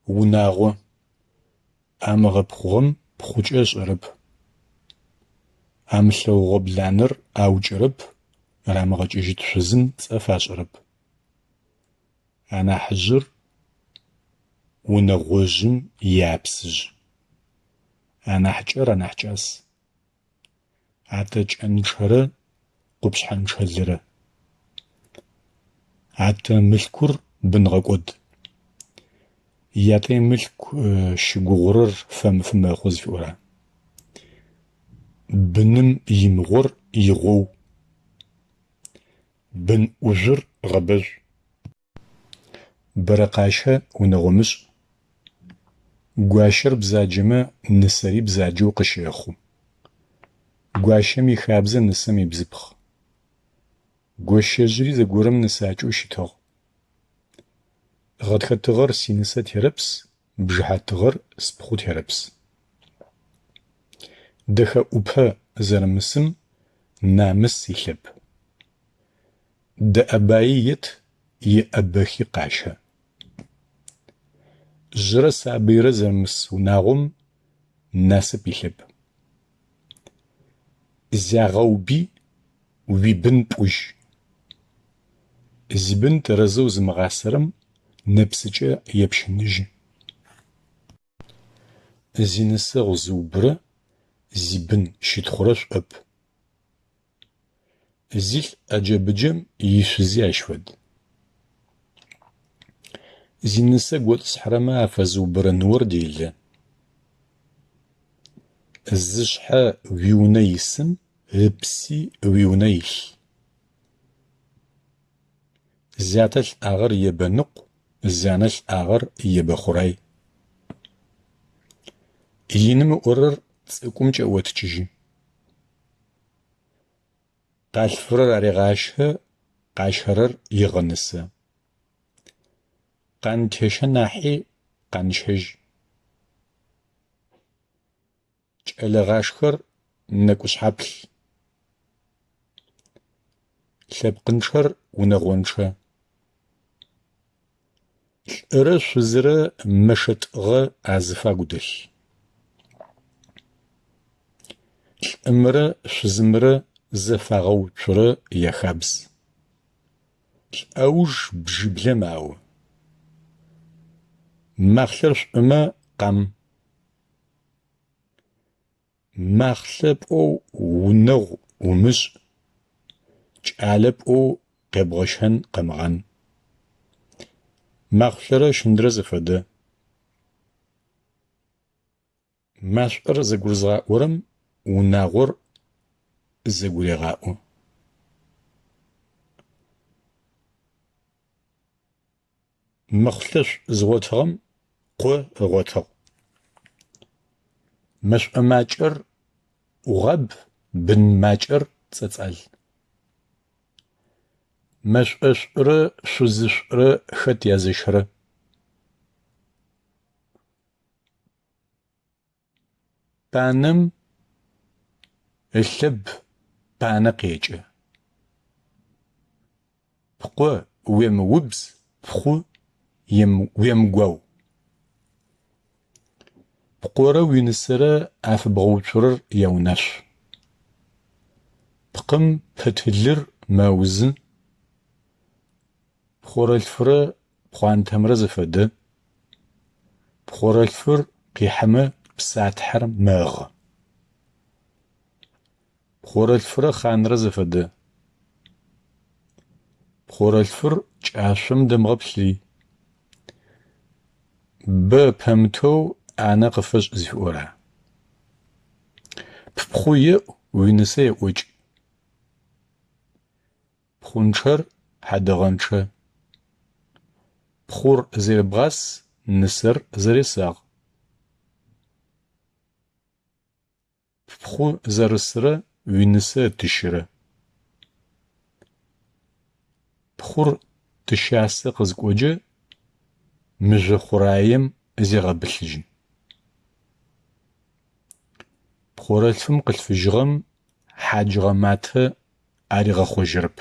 Унагъо. Амыгъэпхъугъэм пхъукӏэ ышӏэрэп. Амылъэгъугъэ бланэр аукӏырэп, рамыгъэкӏыжьыт шъузым цӏэ фашӏырэп. Анахьыжъыр унэгъожъым иапсыжъ. Анахьыкӏэр анахь кӏас. Атэ кӏэнчъэрэ къупшъхьэнчъэ лырэ. Атэ мылъкур бын гъэкӏод. Ятэ имылъку щыгугъурэр фэмыфы мэхъу зыфиӏора. Быным имыгъор игъоу. Бын ӏужъур гъэбэжъу. Бэрэ къащэ унэгъо мышӏ. Гуащэр бзаджэмэ нысэри бзаджэу къыщэхъу. Гуащэм ихабзэ нысэм ибзыпхъ. Гощэжъыри зэгорэм нысакӏэу щытыгъ. Гъэтхэ тыгъэр синысэ терэпс, бжыхьэ тыгъэр спхъу терэпс. Дэхэ ӏупэ зэрымысым намыс илъэп. Дэӏэбаи ет, еӏэбэхи къащэ. Жъырэ сабыйрэ зэрымыс унагъом насып илъэп. Зягъэуби, уибын пӏужь. Зибын тэрэзэу зымыгъасэрэм нэпсыкӏэ епщыныжьы. Зинысэгъу зыубырэ зибын щытхъурэ шӏоп. Зилӏ ӏэджэ-быджэм ишъузи ащ фэд. Зинысэ готӏысхьэрэмэ афэзыубырэ ныор делэ. Зышъхьэ уиунэ исым ыпси уиунэ илъ. Зятэ лӏагъэр ебэныкъу, зянэ лӏагъэр ебэхъурай. Иным ыӏорэр цӏыкӏум кӏеӏотыкӏыжьы. Къалъфырэр арегъащэ, къащэрэр егъэнысэ. Къантещэ нахьи къанщэжь. Кӏэлэ гъашхэр нэкӏушъхьаплъ. Лъэпкъынчъэр унэгъончъэ. Лӏырэ шъузырэ мэшэ тӏыгъэ азыфагу дэлъ. Лӏымрэ шъузымрэ зэфагъэуцурэ яхабз. Лӏэуж бжиблэ мао. Махълъэр шӏумэ къам. Махълъэ пӏоу унэгъу умышӏ, кӏалэ пӏоу къебгъэщэн къэмыгъан. Махъулъэрэ щындрэ зэфэдэ. Машӏор зэгурызгъаӏорэм унагъор зэгурегъаӏо. Махъулъэшӏу зыгъотыгъэм къо ыгъотыгъ. Мэшӏо макӏэр ӏугъаб, бын макӏэр цӏэцӏал. Мэшӏошӏурэ шъузышӏурэ хэт язэщырэ? Панэм ылъэб панэ къекӏы. Пкъо уемыубз, ппхъу уемыгуау. Пкъорэ уинысэрэ афэбгъэуцурэр яунашъу. Пкъым пыт лыр мэузы. Пхъорэлъфырэ пхъуантэмрэ зэфэдэ. Пхъорэлъфыр къихьэмэ псатхьэр мэгъы. Пхъорэлъфырэ хъанрэ зэфэдэ. Пхъорэлъфыр кӏашъом дэмыгъэплъый. Бэ пэмытэу ӏанэ къыфэшӏ зыфиӏора. Ппхъу еӏу, уинысэ еӏокӏ. Пхъунчъэр хьадэгъэнчъэ. Пхъур зэребгъас, нысэр зэресагъ. Ппхъу зэрысрэ уинысэ ытыщырэ. Пхъур тыщасэ къызыкӏокӏэ, мыжъо хъураем зегъэбылъыжьы. Пхъорэлъфым къылъфыжьыгъэм хьаджыгъэ матэ аригъэхъожьырэп.